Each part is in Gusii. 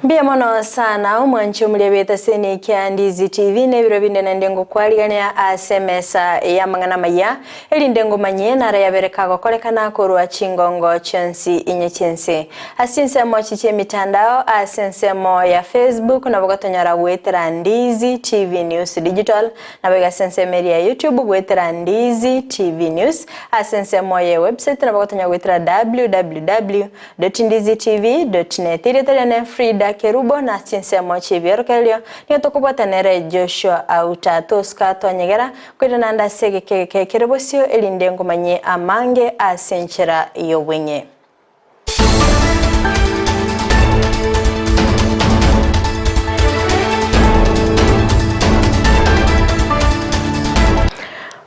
Mbuya mono sana omwanchi omuria bw'etaseni kia Ndizi TV na ebiro binde naende ngokwarigania ase emesa y'amang'ana amaya, erinde ngomanyie naro yabere kagokorekana korwa chingongo chionsi inye chi'ense. Ase chinsemo echi chi'emitandao ase ensemo ya Facebook nabo gotonyora goetera Ndizi TV News Digital, Naboigo ase ensemo eria ya YouTube goetera Ndizi TV News, ase ensemo ye website nabo gotonya goetera www.ndizitv.net. Erieta riane Frida Kerubo na ase chinsemo chi'ebiorokererio nigo tokobwata nere Joshua Auta. Tosuka twanyegera koirana naende ase egeka egeke kere bosio erinde nkomanyie amange ase enchera y'obweng'e.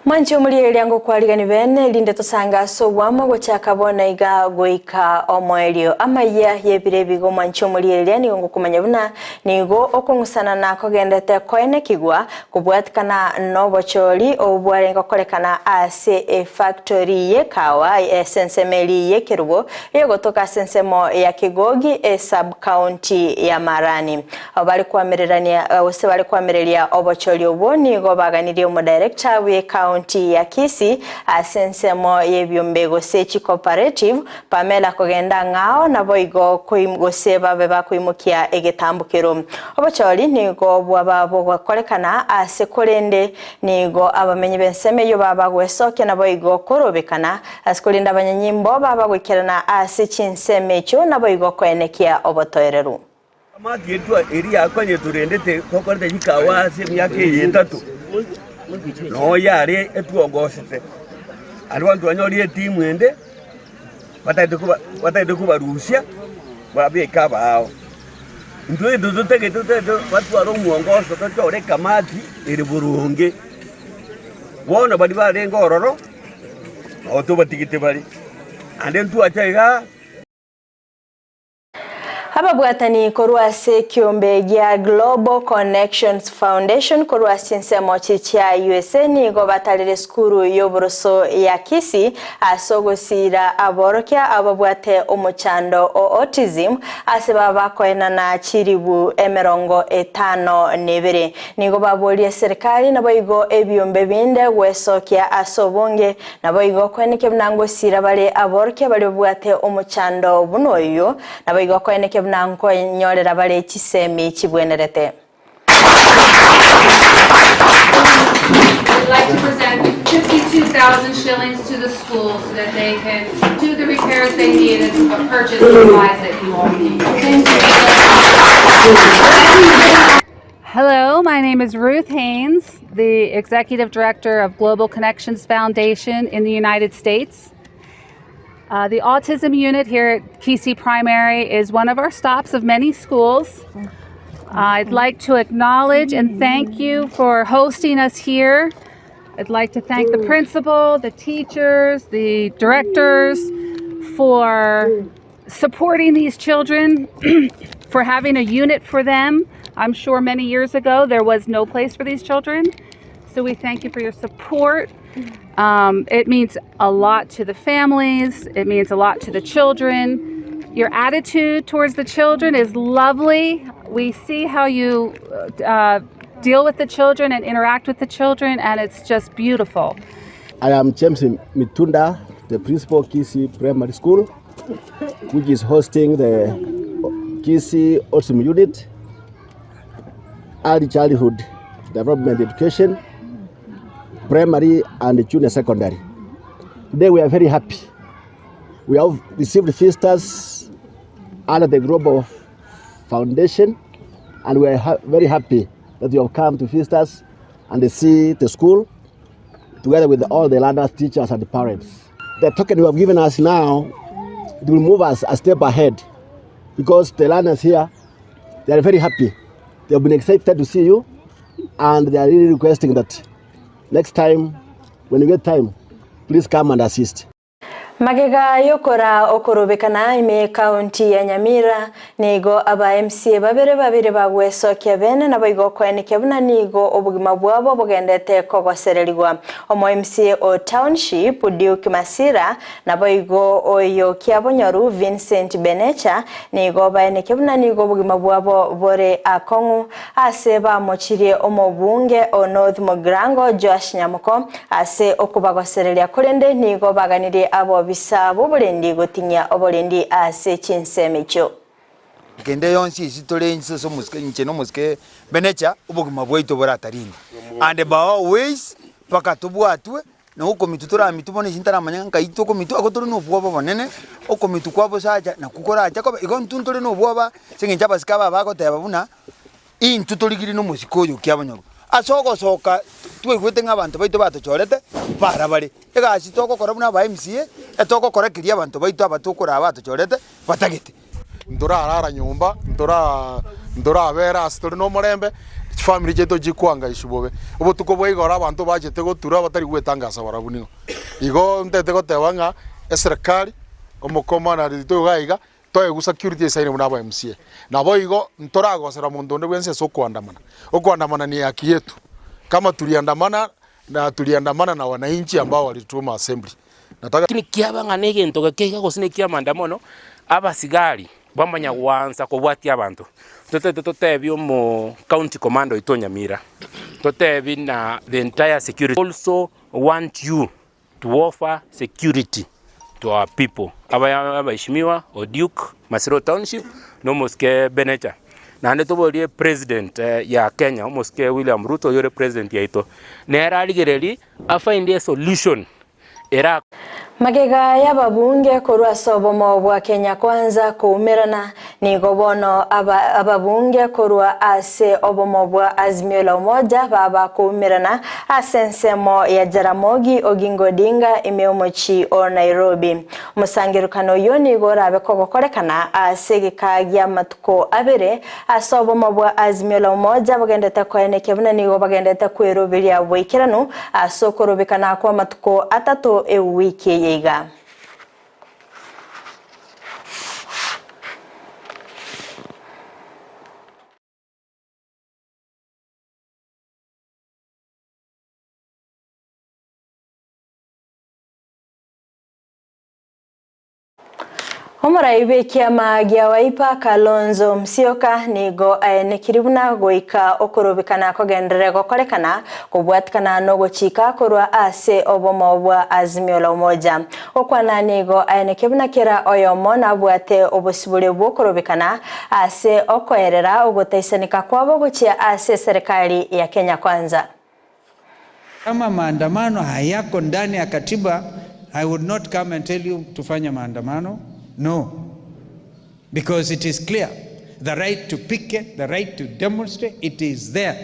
Mwanche omoriereria ngokwarigani bene, erinde tosange ase obwamo gochaka bono iga goika omoerio. Amayia y'ebiro ebigo mwanche omoriereria nigo ngokomanya buna nigo okong'usana na kogenderete koenekigwa Kobwatikana nobochori obwo bwarenge gokorekana ase efactory y'ekawa ase ensemo eria y'ekerubo eyogotoka ase ensemo ya Kigogi esub county ya Marani. Abo bare koamererania gose bare koamereria obochori obwo nigo baganirie omodirector bwe county ya Kisii ase ensemo y'ebiombe gose chicooperative Pamela kogenda ang'ao naboigo gose babe bakoimokia egetambokero. Obochori nigo bwaba bogokorekana aase korende nigo abamenyi b'ensemo eyio baba gwesokia naboigo korobekana ase korende abanyanyimbo baba goikerana ase chinsemo echio naboigo koenekia obotoereru. Amati etwa eria yakonye torendete tokorete chikawa ase emiaka eye etato, noo yare etwogosete. Aria bono twanyorire etimu ende batagete koba batagete kobarusia babeke abaao. Intwe egento totagete totagete batware omwongoso tochore ekamati ere boronge. Bono baria barenge ororo, nabo tobatigete bare, naende ntwacha igaa. Ababwatani korwa ase ekiombe gia Global Connections Foundation korwa ase chinsemo chi chia usa nigo batarire esukuru y'oboroso ya Kisii ase ogosiira aborokia abo babwate omochando o autism ase baba bakoenana chiribu emerongo etano na ebere. Nigo baborie serikali naboigo ebiombe binde gwesokia ase obonge Naboigo koenekia buna ngosiira bare aborokia baria babwate omochando buna oyio, naboigo koenekia buna nkonyorera bare chisemi chibwenerete. We'd like to present 52,000 shillings to the school so that they can do the repairs they need and purchase supplies that you all need. Thank you. Hello, my name is Ruth Haynes, the Executive Director of Global Connections Foundation in the United States. Uh, the autism unit here at Kisii Primary is one of our stops of many schools. I'd like to acknowledge and thank you for hosting us here. I'd like to thank the principal, the teachers, the directors for supporting these children, for having a unit for them. I'm sure many years ago there was no place for these children. So we thank you for your support. Um, it means a lot to the families, it means a lot to the children. Your attitude towards the children is lovely. We see how you uh, deal with the children and interact with the children, and it's just beautiful. I am James Mitunda, the principal Kisii Primary School, which is hosting the Kisii Autism Unit, Early Childhood Development Education, Primary and Junior Secondary. Today we are very happy. We have received visitors under the Global Foundation and we are ha very happy that you have come to visit us and see the school together with all the learners, teachers and parents. The token you have given us now, it will move us a step ahead because the learners here, they are very happy. They have been excited to see you and they are really requesting that next time, when you get time, please come and assist. Magega y'okora okorobekana ime y'Ekaunti ya Nyamira, nigo aba MCA babere babere bagwesokia bene naboigo okoenekia buna nigo obogima bwabo bogendete kogosererigwa. Omo MCA o Township, Duke Masira, Naboigo oyo Kiabonyoru Vincent Benecha nigo baenekia buna nigo obogima bwabo bore akong'u ase bamochirie omobunge o North Mugirango Joash Nyamoko ase okobagosereria korende nigo baganirie abobisa b'oborendi goting'ia oborendi ase chinsemo echio. Kende yonsi ase tore inse ase omosike inche na omosike Benecha obogima bwaito boratarinde and by all ways mpaka tobwatwe Na okomitwa toramitwe bono inche ntaramanya nkai tokomitwa, igo tore na obwoba obonene, okomitwa kwa bosacha nakwo korache kobe, igo intwe ntore na obwoba ase eng'encho abasike aba bagoteba buna, intwe torigiri na omosike oyo kiabonyorwa. Ase ogosoka twaigwete ng'a abanto baito batochorete, barabare. Egasi togokora buna aba MCA, etogokora keria abanto baito aba tokoraa batochorete, batagete. Ntorarara nyomba, ntoraa ntorabera ase tore nomorembe, chifamiri chiaito chikoangaishwa bobe. Obotuko bwa igoro abanto bachete gotura batari gwetangasa barabwo nigo. Igo ntete goteba ng'a eserekari, omokomana rito iga iga, toegwe security esaine buna aba MCA. Naboigo ntoragosera monto onde bwensi ase okoandamana. Okoandamana ni haki yetu, kama tuliandamana na tuliandamana na wananchi ambao walituma assembly. Nataka. Lakini kiaba ng'a negento geke iga gose nekiamanda mono, abasigari bamanya goansa kobwatia abanto. Totete totebie omo county commander oito o Nyamira, totebie na the entire security also want you to offer security to our people. Aba abaheshimiwa o Duke Masiro Township na omosike Benecha. Naende toborie president ya Kenya omosike William Ruto oyore president yaito, nere arigererie a find a solution era. Magega y'ababunge korwa ase obomo bwa Kenya Kwanza koumerana, nigo bono aba ababunge korwa ase obomo bwa Azimio la Umoja baba koumerana ase ensemo ya Jaramogi Oginga Odinga ime y'omochie o Nairobi. Omosangererkano oyio nigo orabe kogokorekana ase egeka gi'amatuko abere Ase obomo bwa Azimio la Umoja bogendete koenekia buna nigo bagendete kweroberia boikeranu ase okorobekana kw'amatuko atato ewiki eye iga. Omorai bw'ekiama gia Wiper Kalonzo Musyoka nigo aenekirie buna goika okorobekana kogenderere gokorekana kobwatikana nogochika korwa ase obomo bwa Azimio la Umoja. Gokwana nigo aenekie buna kera oyomo nabwate obosibore bw'okorobekana ase okoerera ogotaisanika kwabo gochia ase eserekari ya Kenya Kwanza. Kama maandamano hayako ndani ya katiba, I would not come and tell you tufanye maandamano. No. Because it is clear. The right to picket, the right to demonstrate, it is there.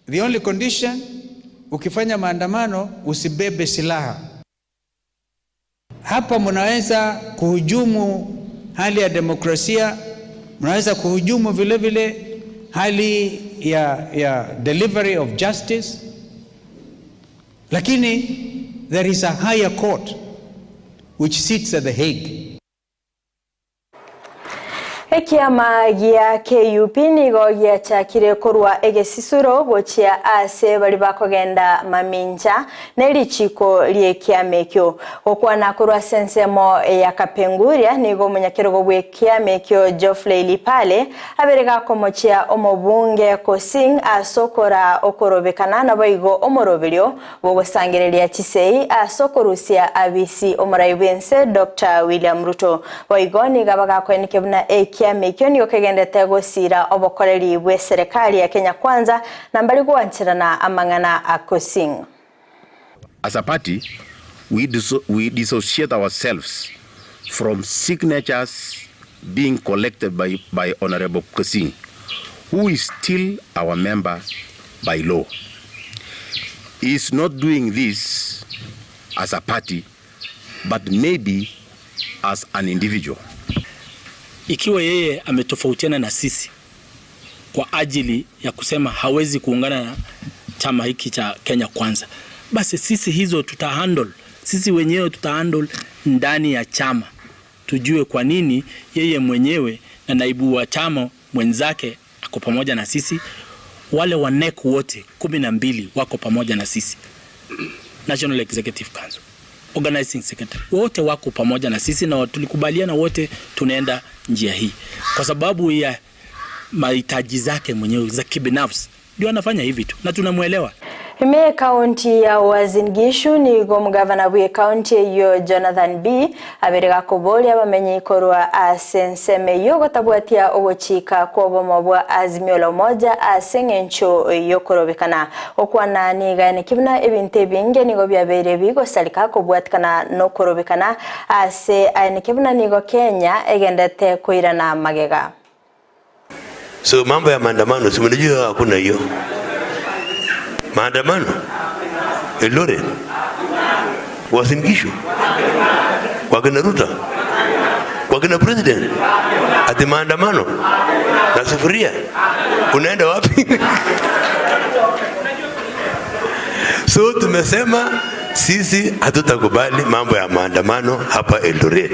The only condition, ukifanya maandamano usibebe silaha. Hapa mnaweza kuhujumu hali ya demokrasia, mnaweza kuhujumu vile vile hali ya, ya delivery of justice, lakini there is a higher court which sits at The Hague. Ekiama gia KUP nigo giachakire korwa egesisuro gochia ase baria bakogenda mamincha ne richiko ri'ekiama ekio. Gokwana korwa ase ensemo ya Kapenguria nigo omonyakerogo bw'ekiama ekio Geoffrey Lipale abere gakomochia omobunge Kosing ase okora okorobekana naboigo omoroberio Bogosangereria chisei ase okorusia abisi omorai bw'ense Doctor William Ruto. Boigo nigo abagakoeneke buna ekiama ekio nigo kegendete gosiira obokoreri bw'eserekari ya Kenya Kwanza na mbari gwancherana amang'ana a Kosing. As a party, we we dissociate ourselves from signatures being collected by by Honourable Kosing who is still our member by law. He is not doing this as a party but maybe as an individual. Ikiwa yeye ametofautiana na sisi kwa ajili ya kusema hawezi kuungana na chama hiki cha Kenya Kwanza, basi sisi hizo tutahandle. Sisi wenyewe tutahandle ndani ya chama, tujue kwa nini yeye mwenyewe na naibu wa chama mwenzake ako pamoja na sisi, wale wa NEC wote 12 wako pamoja na sisi, National Executive Council, Organizing Secretary wote wako pamoja na sisi, na tulikubaliana wote tunaenda njia hii kwa sababu ya mahitaji zake mwenyewe za kibinafsi, ndio anafanya hivi tu na tunamwelewa. Ime ekaunti ya Uasin Gishu nigo omogavana bw'ekaunti eyio Jonathan Bii abere gakoboria abamenyi korwa ase ensemo eyio gotabwatia ogochika kw'obomo bwa Azimio la Umoja ase eng'encho y'okorobekana. Gokwana nigo aeneki buna ebinto ebinge nigo biabeire bigosareka kobwatikana nokorobekana ase aeneki buna nigo Kenya egendete koirana magega. So mambo ya maandamano, si mnajua hakuna hiyo maandamano Eldoret, Uasin Gishu, kwa kina Ruto, kwa kina president, ati maandamano na sufuria, unaenda wapi? So tumesema sisi hatutakubali mambo ya maandamano hapa Eldoret,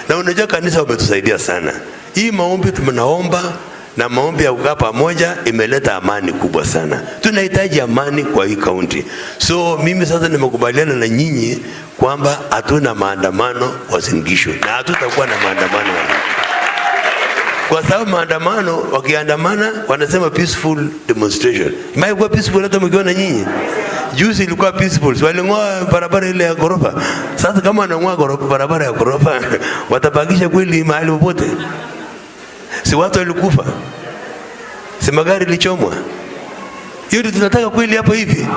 na unajua kanisa wametusaidia sana. Hii maombi tumenaomba na maombi ya kukaa pamoja imeleta amani kubwa sana. Tunahitaji amani kwa hii kaunti. So mimi sasa nimekubaliana na nyinyi kwamba hatuna maandamano Uasin Gishu na hatutakuwa na maandamano kwa sababu maandamano, wakiandamana wanasema peaceful demonstration. Imekuwa peaceful hata mkiona nyinyi. Juzi ilikuwa peaceful, si waling'oa barabara ile ya ghorofa. Sasa kama wanang'oa ghorofa, barabara ya ghorofa watabakisha kweli mahali popote? Si watu walikufa, si magari ilichomwa? Hiyo ndio tunataka kweli hapo hivi?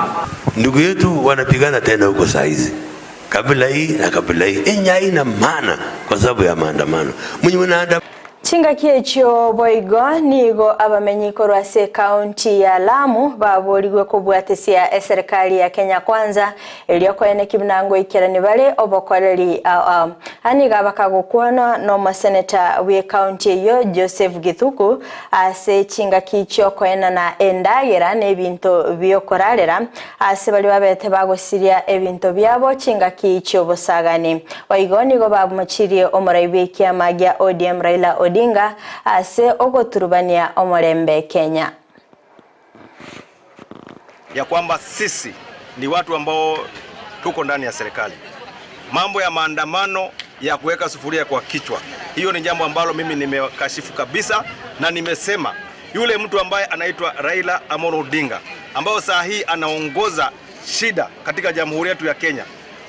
Ndugu yetu wanapigana tena huko saa hizi, kabila hii na kabila hii, yenye haina maana kwa sababu ya maandamano. Mwenye mnaanda Chingaki echio boigo nigo abamenyi korwa ase ekaunti ya Lamu baborigwe kobwatesia eserikali ya Kenya Kwanza erio koeneki buna ngoikerani bare obokoreri ao ao. Aya nigo abakagokwana nomoseneta bw'ekaunti eyio Joseph Githuku ase chingaki chiokoenana endagera na ebinto biokorarera ase baria babete bagosiria ebinto biabo chingaki chiobosagani. Boigo nigo bamochirie omorai bw'ekiama gia ODM Raila Odinga ase ogoturubania omorembe Kenya. Ya kwamba sisi ni watu ambao tuko ndani ya serikali. Mambo ya maandamano ya kuweka sufuria kwa kichwa, hiyo ni jambo ambalo mimi nimekashifu kabisa, na nimesema yule mtu ambaye anaitwa Raila Amolo Odinga ambayo saa hii anaongoza shida katika jamhuri yetu ya Kenya,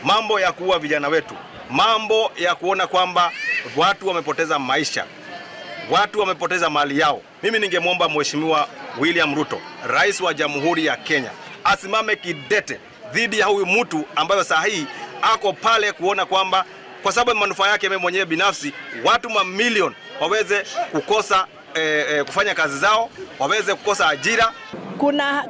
mambo ya kuua vijana wetu, mambo ya kuona kwamba watu wamepoteza maisha, watu wamepoteza mali yao. Mimi ningemwomba Mheshimiwa William Ruto, rais wa Jamhuri ya Kenya, asimame kidete dhidi ya huyu mtu ambayo saa hii ako pale kuona kwamba kwa sababu ya manufaa yake yeye mwenyewe binafsi, watu mamilioni waweze kukosa kufanya kazi zao, waweze kukosa ajira. Kuna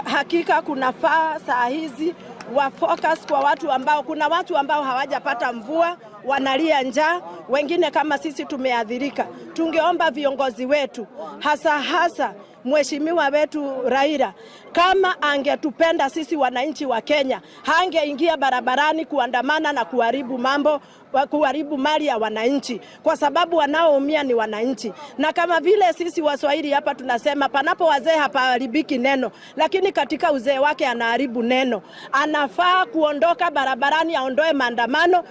hakika kunafaa saa hizi wa focus kwa watu ambao, kuna watu ambao hawajapata mvua, wanalia njaa, wengine kama sisi tumeathirika. Tungeomba viongozi wetu, hasa hasa mheshimiwa wetu Raila, kama angetupenda sisi wananchi wa Kenya, hangeingia barabarani kuandamana na kuharibu mambo, kuharibu mali ya wananchi, kwa sababu wanaoumia ni wananchi. Na kama vile sisi Waswahili hapa tunasema panapo wazee hapaharibiki neno, lakini katika uzee wake anaharibu neno. Anafaa kuondoka barabarani, aondoe maandamano.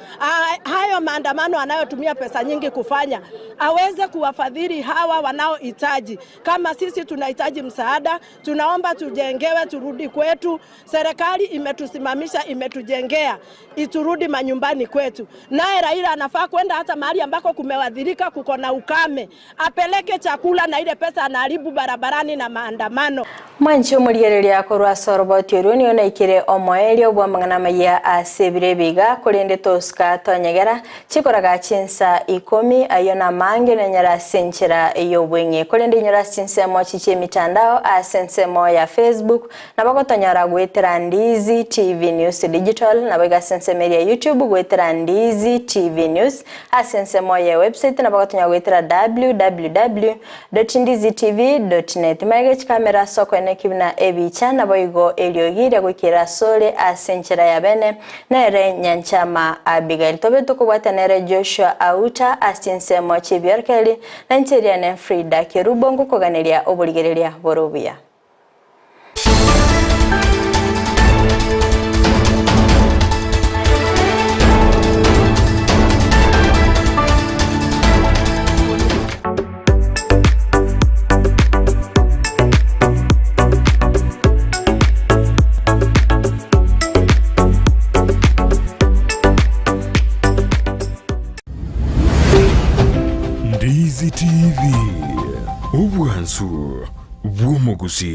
Hayo maandamano anayotumia pesa nyingi kufanya, aweze kuwafadhili hawa wanaohitaji. Kama sisi tunahitaji msaada, tunaomba tujengewe, turudi kwetu. Serikali imetusimamisha, imetujengea, iturudi manyumbani kwetu. Naye Raila anafaa kwenda hata mahali ambako kumewadhirika, kuko na ukame, apeleke chakula na ile pesa anaharibu barabarani na maandamano. Mwanchi omorigereria korwa ase oroboti orwo nigo naikire omoerio bwa amang'ana amaya ase ebiro ebiga korende tosika tonyegera. Mang'era chikoraga chinsa ikomi ayio namange nenyora ase enchera y'obweng'e korende inyora ase chinsemo chichie emitandao ase ensemo ya Facebook nabo gotonyora goetera Ndizi TV News Digital nabo iga ase ensemo eria YouTube goetera Ndizi TV News ase ensemo ye website nabo gotonyora goetera www .ndizitv.net Maega echikamera ase okoeneki buna ebicha naboigo eriogi ria goikera asore ase enchera ya bene nere Nyanchama Abigail. Tobe tokobwatia nere Joshua Auta ase chinsemo chi'ebiorokeri na inche eriane Frida Kerubo ngokoganeria oborigereria bore obuya. Ndizi TV, obwansu bw'omogusi.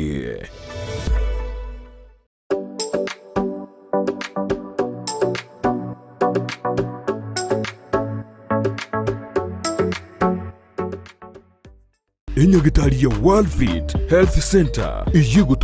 Enyagitari ya World Fit Health Center eyio egotoka.